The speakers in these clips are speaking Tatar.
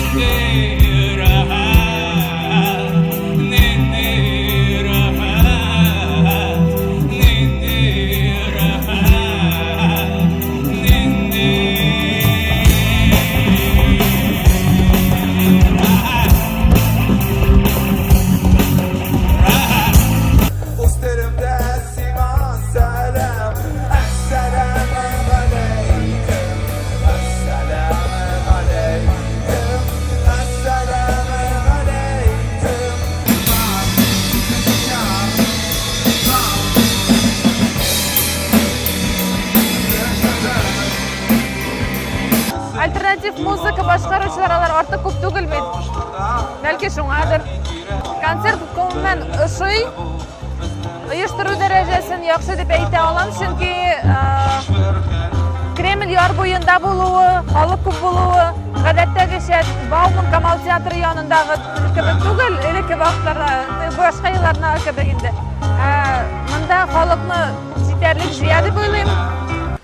Нинди рәхәт, нинди рәхәт, нинди рәхәт, нинди рәхәт. Үстеремдә сиңа сәлам, әссәламе галәйкем, әссәламе галәйкем, әссәламе галәйкем. Альтернатив музыка башкаручылар алар артык күп түгел бит. Бәлки шуңадыр. Концерт гомумән ошый. Оештыру дәрәҗәсен яхшы дип әйтә алам, чөнки Кремль яр буенда булуы, халык күп булуы, гадәттәгечә Бауман Камал театры янындагы кебек түгел, элекке вакытларда, башка еллардагы кебек инде. Монда халыкны җитәрлек җыя дип уйлыйм.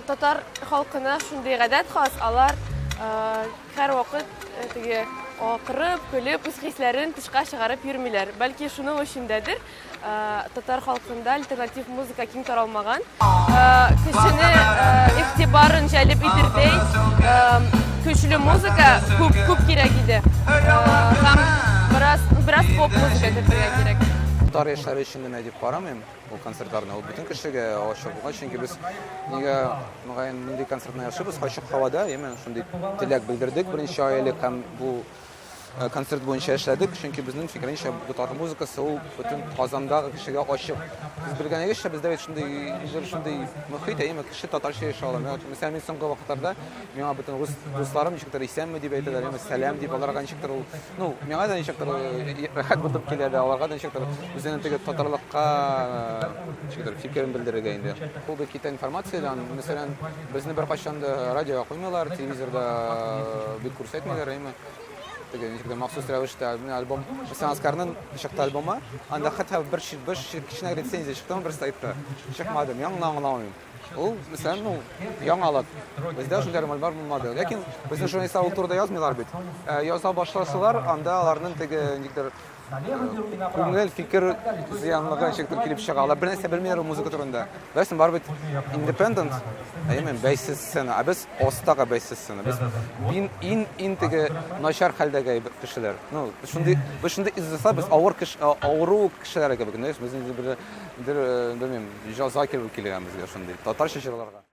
Татар халкына шундый гадәт хас, алар һәрвакыт теге акырып, көлеп, үз хисләрен тышка чыгарып йөрмиләр. Бәлки шуның өчен дәдер, татар халкында альтернатив музыка киң таралмаган. Кешене игътибарын җәлеп итердәй көчле музыка күп күп кирәк иде. Һәм бераз бераз поп музыка кертергә кирәк. Татар яшьләре өчен генә дип карамыйм ул концертларны. Ул бөтен кешегә ачык булган, чөнки без нигә мөгаен мондый концертны ясыйбыз, ачык һавада, яме шундый теләк белдердек берничә ай элек һәм бу Э, концерт буенча эшләдек, чөнки безнең фикеренчә татар музыкасы ул бөтен Казандагы кешегә ачык. Сез белгәнегезчә, бездә бит шундый нидер шундый мохит, әйеме, кеше татарча яши ала. Мәсәлән, мин соңгы вакытларда миңа бөтен рус дусларым ничектер исәнме дип әйтәләр, яме сәлам дип, аларга ничектер ул, ну, миңа да ничектер э, рәхәт булып килә дә, аларга да ничектер үзенең теге татарлыкка э, ничектер фикерен белдерергә инде. Ул бит китә информациядән, мәсәлән, безне беркайчан да радиога куймыйлар, телевизорда бик күрсәтмиләр, әйеме. Теге ничек тә махсус рәвештә менә альбом, мәсәлән, Оскарның чыкты альбомы, анда хәтта бер бер кечкенә рецензия чыктымы бер сайтта? Чыкмады, мин аңла аңламыйм. Ул, мәсәлән, ну, яңалык. Бездә шундый альбомнар булмады. Ләкин безнең журналистлар ул турыда язмыйлар бит. Ә, яза башласалар, анда аларның теге никтер күңел, фикер зыянлыгы ничектер килеп чыга. Алар бернәрсә белмиләр ул музыка турында. Беләсең, бар бит independent, әйеме, бәйсез сцена, ә без астагы бәйсез сцена. Без бин ин ин теге начар хәлдәге кешеләр. Ну, шундый, без шундый изоса, без авыр кеш, авыру кешеләр кебек. Без инде бер, бер, белмим, җәза кебек килгән безгә шундый. Татарча җырларга.